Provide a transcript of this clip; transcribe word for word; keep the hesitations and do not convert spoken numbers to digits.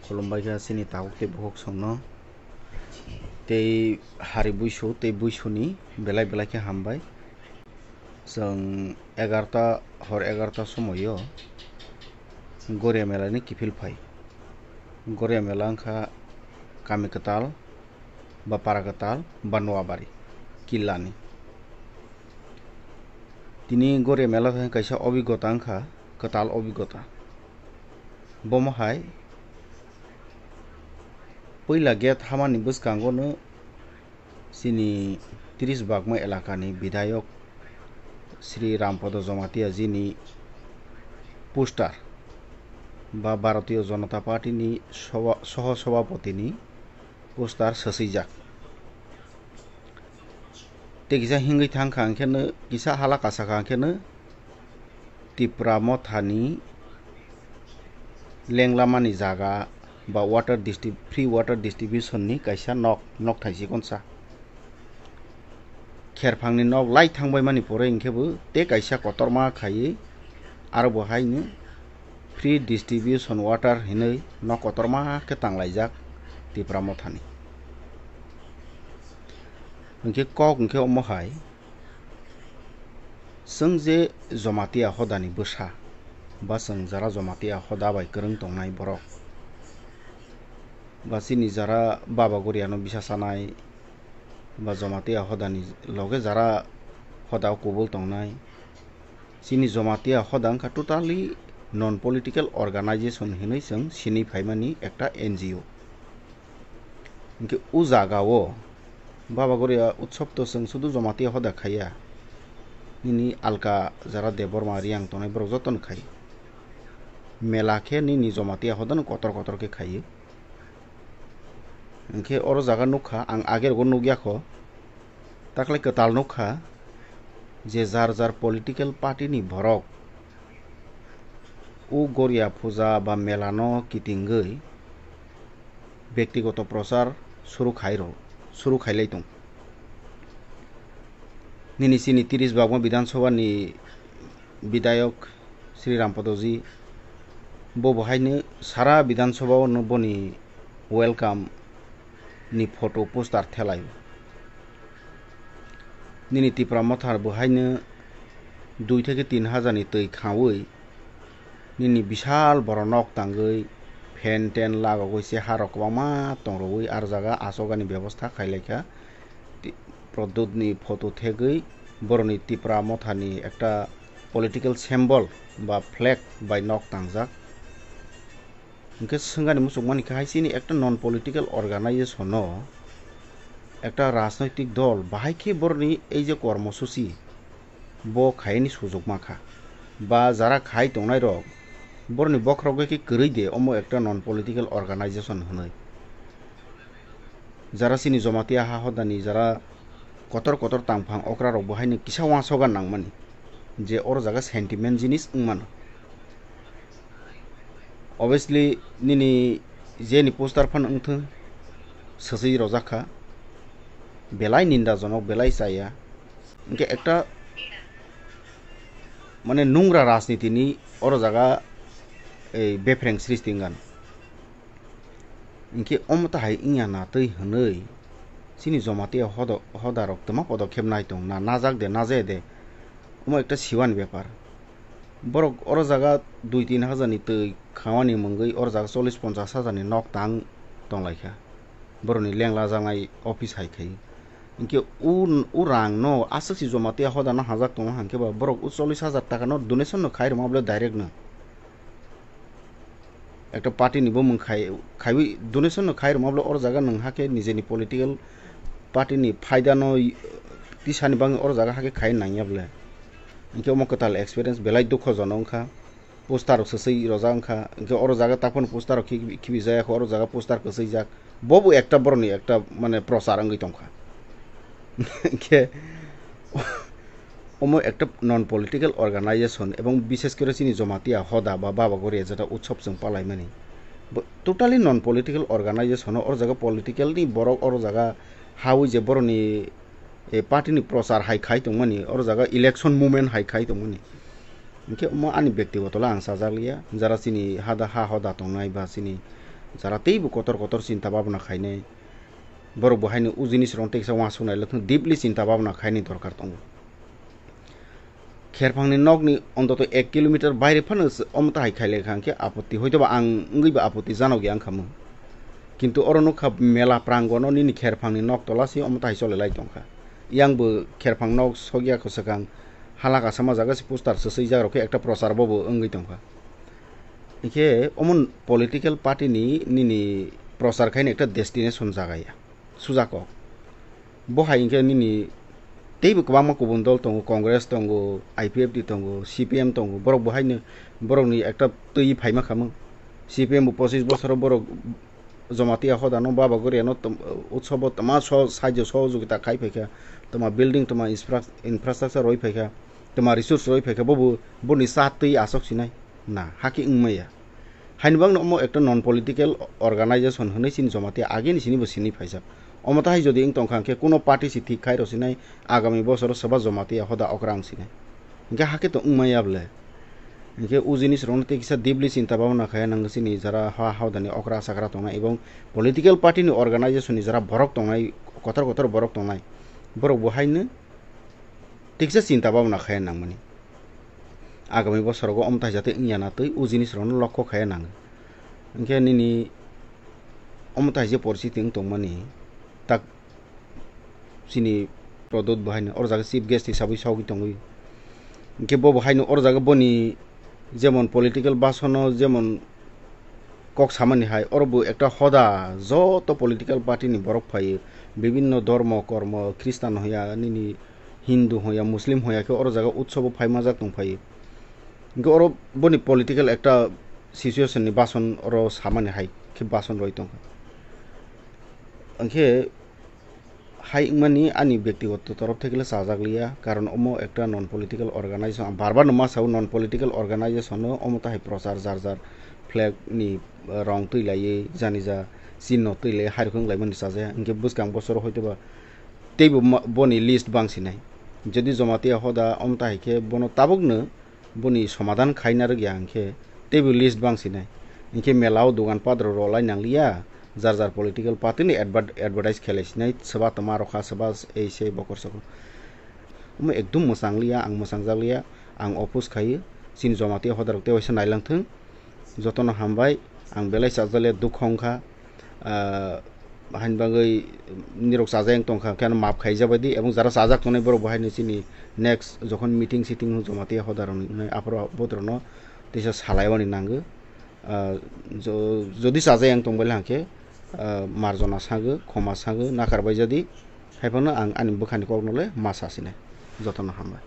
Khulumbai kha chini tabuk tei bukhuk songno. Tei hari buisu tei buisuni belai belai khe hambai. Chwng egarta, hor egarta somoio Goria Mela ni kiphil phai. Goria Mela wngkha kami kwtal ba para kwtal ba Noabari killani. Tini Goria Mela thani kaisa obigota wngkha, kwtal obigota. Bomo hai puila gate hamani bwskango no chini tris bagma elakani bidayok Sri Rampodo Jamatia jini poster ba Bharatiya Janata Party ni soba-, soho sobapoti ni poster swswijak. Tei kisa hingwi thang kha hwnkhe no, kisa hala kasa kha hwnkhe no Tipra Mothani lenglamani jaga ba water distrib-, free water distribution ni kaisa nok, nok thai chikonsa. Kherphangni nok lai thangbaimani pore hwnkhe bo tei kaisa kotorma khaiwi aro bo haino free distribution water hinwi nok kotorma khe tanglaijak Tipra Mothani. Hwnkhe kok hwnkhe omo hai, chwng je Jamatia hodani bwsa, ba chwng jara Jamatia hoda bai kwrwng tongnai borok, ba chini jara Baba Goriano bisa sanai, ba Jamatia hodani loge jara hoda o kubul tongnai, chini Jamatia hoda wngkha totally non political organization hinwi chwng sinwi phaimani ekta N G O. Hwnkhe o jaga o Baba Goria utsob to chwng sudu Jamatia hoda khaiya, nini alka jara Debbarma Riyang tongnai borok jotono khai. Mela khe nini Jamatia hodano kotor kotor khe khaio. Hwnkhe oro jaga nukha, ang agergo nukya kho, taklai kwtal nukha je jar jar political party ni borok o Goria puja ba mela no kitingwi bektigoto prochar suru khai rw-, suru khai lai tong. Nini chini tris bagma Bidhan Sabha ni bidayok Sri Rampodoji, bo bo haino sara Bidhan Sabha o no boni welcome ni photo poster thelai. Nini Tipra Motha bo haino dui theke tin hajar ni twi khaui nini bisal boro nok tangwi fan ten lagogwi se harok kwbangma tongrogwi ar jaga achogani bebosta khailaikha. Ti-, Pradyut ni photo thegwi boroni Tipra Motha ni ekta political symbol ba flag bai nok tangjak. Hwnkhe swngani muchungmani khe hai chini ekta non political organization no, ekta rajnoitik dol bahai khe boroni ei je kormosuchi bo khaini sujukma kha, ba jara khai tongnai rok boroni bokhorok bai khe kwrwi de omo ekta non political organization hwnwi. Jara chini Jamatia ha hodani jara kotor kotor tangphang okra rok bo haino kisa uansukha nangmani je oro jaga sentiment jinis wngmano. Obviously nini jeni poster phano wngthwng swswi rojak kha, belai nindajonok, belai chaya, hwnkhe ekta mane nungra rajniti ni oro jaga ei bephreng srishti wngkha. Hinkhe omo tahai wngya na twi hwnwi chini Jamatia hoda-, hodarok twma podokhep nai tong na, najak de, najaya de, omo ekta siwani bepar. Borok oro jaga dui tin hajar ni twi khamani mungwi oro jaga chollish ponchash hajar ni nok tang tonglaikha borokni lenglajaknai office hai khai. Hinkhe o, o rang no aswk se Jamatia hoda no hajak tongo hinkhe ba borok o chollish hajar taka no donation no khai rwma bole direct no. Ekta party ni bumung khai, khaiwi donation no khai rwma bole oro jaga nwng hakhe nijeni political party ni phaida no tisani bagwi oro jaga hakhe khai nangya bole. Hinkhe omo kwtal experience belai dukhojonok wngkha. Poster rok swswi rojak wngkha, hinkhe oro jaga taphano poster rok khibi, khibi jaya kho, oro jaga poster kwswijak. Bobo ekta borokni ekta mane prochar wngwi tongkha. Hinkhe omo ekta non political organization ebong bishes kore chini Jamatia hoda ba Baba Goria jeta utsob chwng palaimani. Bo totally non political organization o, oro jaga political ni borok oro jaga hawi je borokni, eh, party ni prochar hai khai tongmani, oro jaga election movement hai khai tongmani. Hinkhe omo ani bektigoto le ang chajakliya, jara chini hada ha hoda tongnai ba chini Jara teibo kotor kotor chinta babna khainai. Borok bo haino o jinis rok tei kisa uansuk nai le thung, deeply chinta babna khaini dorkar tongo. Kherphangni nokni ontoto ek kilometer baire phano se omo tahai khailai kha hwnkhe apotti, hoitoba ang wngwi ba apotti janogya wngkha mung. Kintu oro nukha mela prangono nini kherphangni nok tola se omo tahai cholelai tongkha. Yang bo kherphang nok sokya kwswkang halak asama jaga se poster swswijak rok khe ekta prochar bobo wngwi tongkha. Hinkhe omo political party ni nini prochar khaini ekta destination jaga ya. Suja kok. Bo hai hinkhe nini teibo kwbangma kubun dol tongo, Congress tongo, I P F T tongo, C P M tongo, borok bo haino borokni ekta twi phaima khamung. C P M bo pochis bosoro borok Jamatia hodano, Baba Goriano tam-, utsobo tama so-, sajyo sohojogita khai phaikha, tama building, tama infra-, infrastructure roi phaikha, tama resource roi phaikha, bobo boni cha twi asok sinai. Na, hakhe wngmaya. Haini bagwino omo ekta non political organization hwnwi chini Jamatia agini sinibo sini phaijak. Omo tahai jodi wng tongkha hwnkhe kuno party si thik khai rw sinai, agami bosoro swba Jamatia hoda okra wng sinai. Hwnkhe hakhe to wngmaya bwle. Hwnkhe o jinis rokno tei kisa deeply chinta bhabna khai nang chini jara ha hodani okra chakra tongnai ebong political party ni organization ni jara borok tongnai, kotor kotor borok tongnai. Borok bo haino Tiksa chinta bhabna khaya nangmani. Agami bosorogo omtai jate wngya na twi o jinisrokno lokho khaya nango. Hinkhe nini omtai je poristiti wng tongmani, tak chini Pradyot bo haino oro jaga chief guest hisabwi sogwi tongwi. Hinkhe bo bo haino oro jaga boni jemon political basono jemon kok samani hai, oro bo ekta hoda joto political party ni borok phaio, bibinno dhormo kormo, Khristan hoya, nini Hindu hoya, Muslim hoya khe oro jaga utsobo phaima jak tong phaio. Hinkhe oro boni political ekta situation ni bason oro samani hai khe bason roi tongkha. Hinkhe hai wngmani ani bektigoto torof thekele chajak liya, karon omo ekta non political organization, ang bar bar no ma sao, non political organization no omo tahai prochar jar jar flag ni, eh, rong twi laiwi, jani ja chinno twi laiwi hai rok wng laimani chajaya. Hinkhe bwskang bosoro hoitoba teibo ma-, boni list bang sinai. Jodi Jamatia hoda omo tahai khe bono tabukno boni somadan khaina rwgya hinkhe teibo list bang sinai. Hinkhe mela o dogan pat rok rw lai nang liya, jar jar political party ni adver-, advertise khelai sinai, swba tama rokha, swba ei sei bokor sokor. Omo ekdum mwchang liya, ang mwchang jak liya, ang oppose khaio, chini Jamatia hoda rok tei waisa nailang thung. Jotono hambai, ang belai chajak liya, dukha wngkha. Ah, haini bagwi nirok chajak wng tongkha, khe ano maaf khaijak bai di, ebong jara chajak tongnai borok bo haino chini next jokhon meeting sitting Jamatia hoda rokni wngnai aphuru botrokno teisa salaiwani nango. Ah, jo-, jodi chajak wng tong bailai hwnkhe, ah, marjona sago, khoma sago, nakar bai jadi, haiphano ang ani bwkhani kokno le ma sasinai. Jotono hambai.